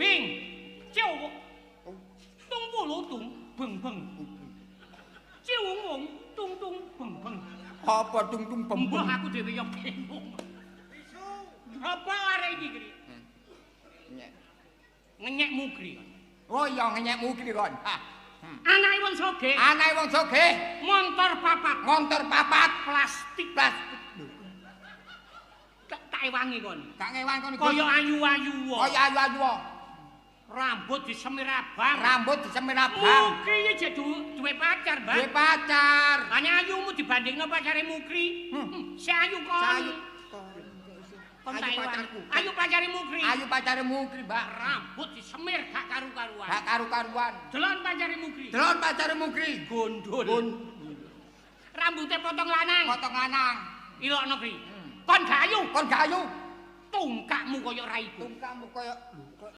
Bing. Cewo. Tung bulu tung beng beng. Cewung tung tung beng beng. Apa tung tung beng beng? Mbah aku dhewe ya bingung. Apa arek iki kri? Nyek. Ngenyek mugri. Oh iya ngenyek mugri kon. Anake wong sugih. Anake wong sugih. Montor papat. Montor papat plastik. Plastik. Tak ewangi kon. Tak ewangi kon. Kaya ayu-ayu. Kaya ayu-ayu. Rambut disemir abang. Rambut disemir abang. Mukri iki jek duwe pacar, Mbak. Duwe pacar. Hanya ayumu dibandingno pacare Mukri. Si ayu kon. Ayu. Kon Ayu tak ewangi. pacarku. Ayu pacare Mukri. Ayu pacare Mukri, Mbak. Rambut disemir gak karu-karuan. Gak karu-karuan. Delon pacare Mukri. Delon pacare Mukri. Gondol. Rambute potong lanang. Potong lanang. Ilokno kri. Kon gak ayu. Kon gak ayu. Tungkakmu kaya raiku. Tungkakmu kaya